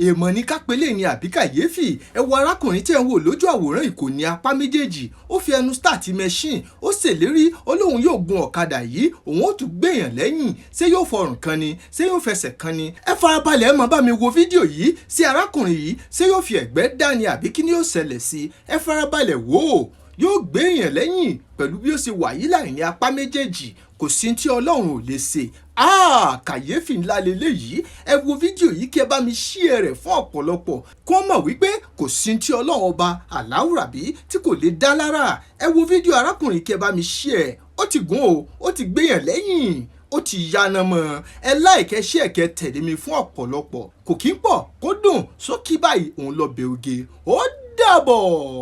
Èèmọ̀ ní kápẹ́lẹ́ ní àbí kàyéfì. Ẹ wo arákùnrin tí ẹ ń wò lójú àwòrán yìí, kò ní apá méjèèjì. Ó fi ẹnu start machine, ó ṣèlérí, ó lóun yóò gun ọ̀kadà yìí, òun ó tún gbèyàn lẹ́yìn. Ṣé yóò fọrùn kan ni? Ṣé yóò fẹsẹ̀ kan ni? Ẹ farabalẹ̀, ẹ máa bá mi wo fídíò yìí. Sí arákùnrin yìí, ṣé yóò fi ẹ̀gbẹ́ dání àbí kí ni yóò ṣẹlẹ̀ sí? Ẹ farabalẹ̀ wò ó. Yóò gbèyàn lẹ́yìn pẹ̀lú bí ó ṣe wà yìí láì ní apá méjèèjì. Kò sí tí Ọlọ́run ò lè ṣe. Kàyéfì ńlá leléyìí. Ẹ wo fídíò yìí, kí ẹ bá mi share rẹ̀ fún ọ̀pọ̀lọpọ̀ kí wọ́n mọ̀ wípé kò sí tí Ọlọ́run Ọba Aláwùrábí tí kò lè dá lára. Ẹ wo fídíò arákùnrin, kí ẹ bá mi share. Ó ti gùn o, ó ti gbéyàn lẹ́yìn, ó ti yaná mọ́. Ẹ like, ẹ share, kẹ́ tẹ̀lé mi fún ọ̀pọ̀lọpọ̀. Kò kí ń pọ̀ kó dùn sókí báyìí, òun lọ bẹ̀ oge. Ó dàbọ̀.